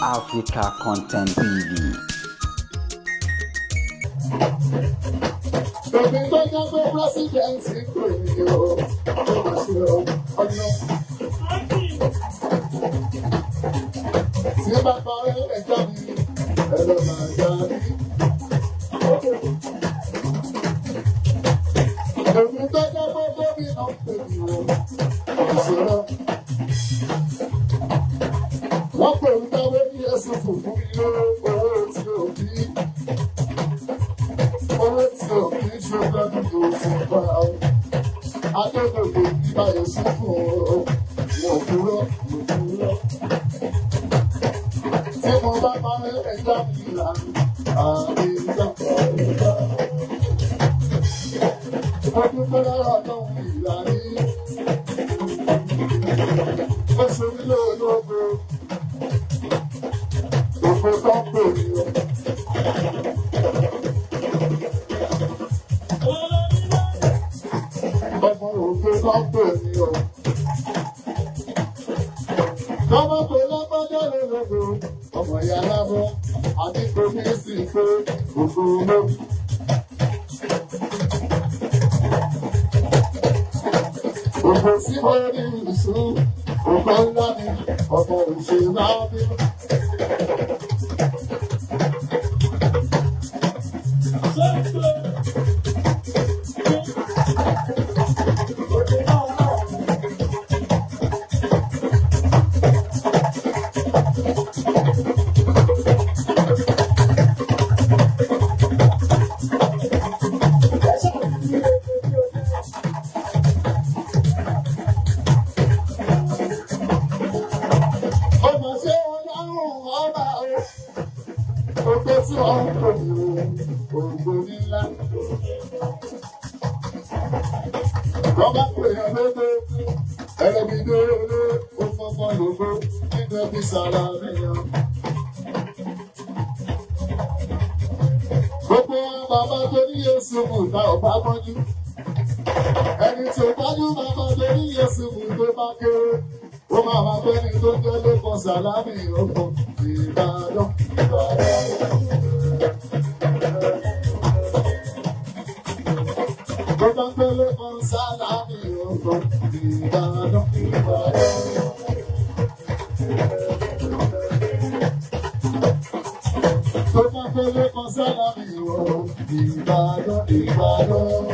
Africa Content TV. Èmi tó jẹ́ pé pírẹ́sìdẹ̀ntì kò ní o, ó mà ṣe o, ọ̀nà. Tí bàbá ẹ̀jọ́ mi, ẹ̀rọ máa gbà mí. Èmi tó jẹ́ pé gómìnà pè mí o, ìṣòro. Wọ́n pè mí táwọn ní ẹ̀sùn fún mi lówó owó tí ò bí. Owó tí ò kì í ṣe gbẹ́dùn ló sì pa ọ́. Adédègbè ìbáyọ̀ sí fún ọ. Mo kúrò, mo kúrò. Tí mo bá parí ẹja mi ìlànà, àmì ìjà. Mo dúpẹ́ lọ́wọ́ Ọlọ́run ìlànà. Ó ṣe mí lóòótọ́. Òfin tó ń pè mí o. Ọmọ òfin tó ń pè mí o. Tọ́mọ pé lápájá lólogo, ọmọ ìyá lábọ́, àti kò ní sí pé òfin ló. Òfin sí mo ní ìṣú, òfin ńlá ni ọmọ òṣèlú bí. Ọmọ ṣé ọlọ́run ọba o. Ògbó tí wọ́n ń pè ní o, ògbó ńlá. Wọ́n bá pè é lógo, ẹlẹ́bi dóore, ó fọ́fọ́ lógo, nínú ẹbí sára níyàn. Gbogbo bàbá tó ní Yéṣu mú ta ọ̀bá mọ́jú. Ẹni tó gbájú bàbá tó ní Yéṣu mú tó bá kéré. Ó máa ma fẹ́ni tó jẹ́ lẹ́kọ̀ọ́ sàlámì ọkọ̀ Ìbàdàn. Tó bá pẹ́ lẹ́kọ̀ọ́ sàlámì ọkọ̀ Ìbàdàn. Tó bá pẹ́ lẹ́kọ̀ọ́ sàlámì ọkọ̀ Ìbàdàn. Ìbàdàn.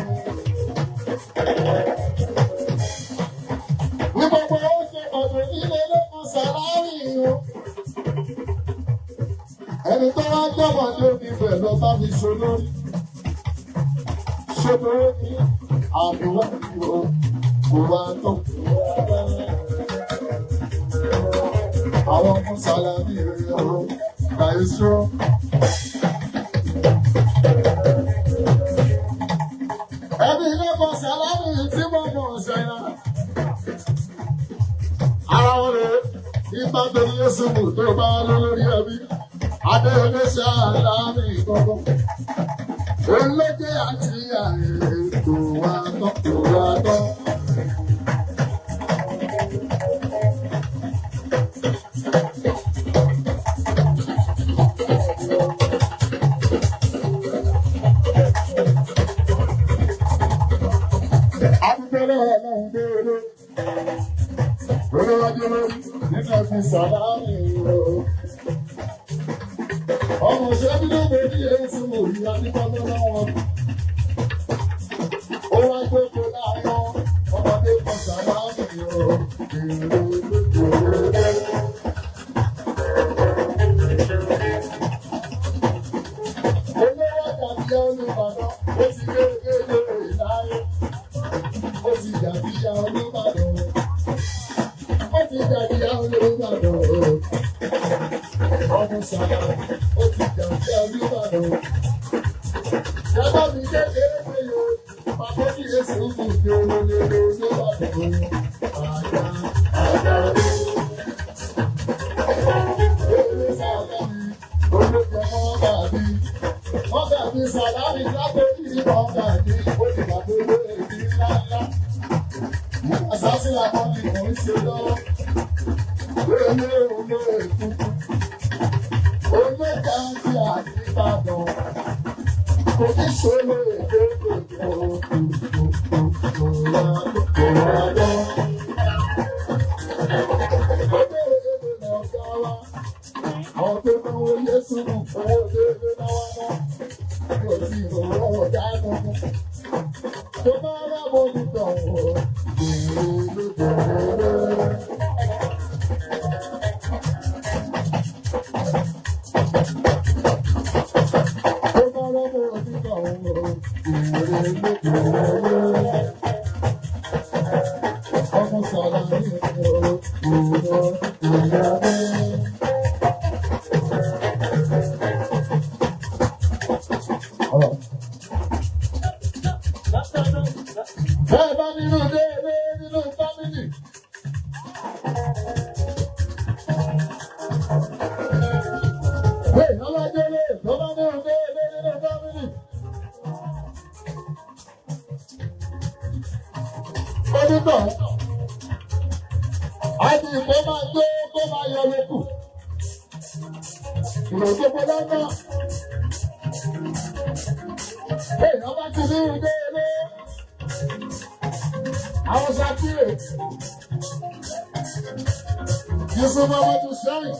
Ní gbogbo ó ṣe ọ̀dọ̀ nílé lẹ́kọ̀ọ́ sàlámì o. Ẹni tó wá jọ̀wọ́ tó ní ibẹ̀ lọ bá mi ṣe lórí. Ṣé tó ní àbúrò o kò wá tó? Àwọn ọmọ sàlámì rẹ̀ o, kàìsó. Ẹbí lẹ́kọ̀ọ́ sàlámì tí mo mọ̀ ṣẹ̀yà. Ara wọn rè é, ipa torí Yéṣu mù tó bá wá lórí ẹbí. Adéyẹlé sàlámì gbọ́gbọ́. Olóde àti àyè kò wá tán, kò wá tán. Adúgbò ọlọ́run déédé. Olówájú lórí nínú ẹbí sàlámì o. Ọmọ ìṣẹ́bí ló bẹ ní èsì mò ń ya nípa lọ́wọ́ wọn. Ó wá gbogbo láàrin ọmọdé kan sàlámì o. Èrò lóko. Olówó dàbí Olúbàdàn, ó ti gé gé láyé. Ó ti dàbí Olúbàdàn. Ó ti dàbí Olúbàdàn. Ọmọ sàlámì, ó ti dàbí Olúbàdàn. Bàbá mi kékeré pé o, bàbá mi yé sùúrù ní olólè Olúbàdàn. Àjà àjà Olú sàlámì, olóògbé mọ́ dàbí. Wọ́n dàbí sàlámì lábẹ́ ìbọn dàbí olùdàbí olóògbé ńláńlá. Àsásí làwọn ni mò ń ṣe lọ́wọ́. Olé olé kúkú. Olóka ti àdìbàdàn. Kò ní ṣòro èdè kò wá lọ. Àwọn tó náwó Yéṣu owó déédéé náwó náà kò sí ìrọ̀rọ̀ ọ̀gá kankan. Tó bá wà bọ́ nígbà wọ̀ èrè ló bẹ̀rẹ̀. Tó bá wà bọ́ nígbà wọ̀ èrè ló bẹ̀rẹ̀. Ọmọ sàlàyé ọ̀rọ̀ ọ̀rọ̀. Bẹ́ẹ̀ bá nínú déédéé nínú fámìlì. Bẹ́ẹ̀ ọlọ́jọ́lé tó bá nínú déédéé nínú fámìlì. Onítọ̀ àti ìkó máa gbé kó máa yọ lókù. Ìròyìn gbogbo lọ́nà. Bẹ́ẹ̀ ọba ti ní déédéé. Àwọn ṣàkíyè. Yusuf Amadu Ṣẹ́yìn.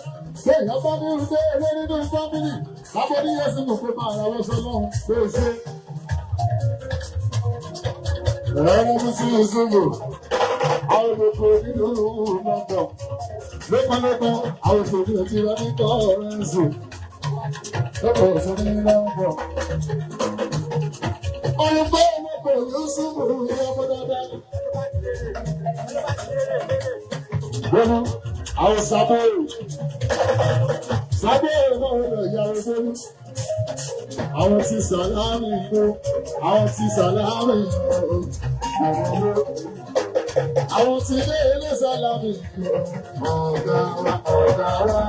Bẹ́ẹ̀ ọba ní ìrúdé eré nínú fámìlì. Lábọ́ ní Yẹ́sùn kò pé máa ra wọ́sọ lọ́hùn pé ó ṣe. Ẹ̀rọ mi sí Yusufu. Àwọn olùkọ́ nínú London. Lọ́pọ̀lọpọ̀ àwọn òṣèlú ti rọ ní Tọ́rẹ́nsì. Lọ́pọ̀ òṣèlú ní London. Olùkọ́ olùkọ́ Yusufu ní ọmọ dáadáa. Gbọ́dọ̀ àwọn sábẹ́ẹ̀rù sábẹ́ẹ̀rù náà wọ́n lọ ya ọgbọ́n. Àwọn ti sàlámì ìlú, àwọn ti sàlámì ìlú, àwọn ti ilé ilé sàlámì ìlú, ọ̀gá wa, ọ̀gá wa.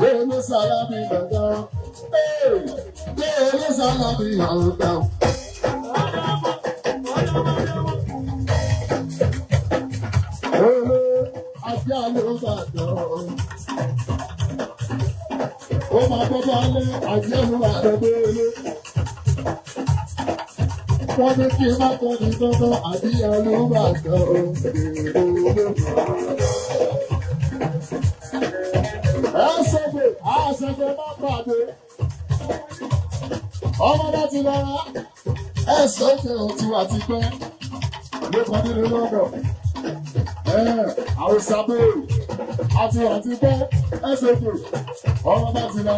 Ilé sàlámì ọ̀gá wa, ilé sàlámì ọ̀gá wa. Ó máa bọ́ bá lé àjẹ́rù àdọ́gbélé. Wọ́n ní kí n má tọ́ ní tọ́tọ́ àbí ẹlúbàdàn òǹdè. Ẹ ṣègbè, a ṣègbè má pàdé. Ọmọ bá ti lọ́ra, ẹ ṣègbè tiwa ti pẹ́. Lẹ́kọ̀ọ́ nínú lọ́dọ̀. Àwọn sábẹ́ẹ̀rù àti àti pẹ́ ẹ ṣègbè. Ọmọ bá ti lọ.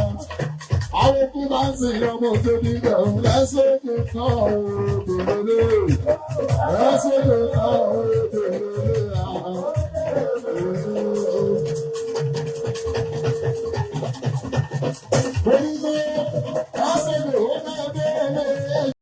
Àwọn ikú máa ń sìn ọmọ tó ní ìdẹ̀rùn lẹ́sọ̀kè kan òdòdó. Lẹ́sọ̀kè kan òdòdó.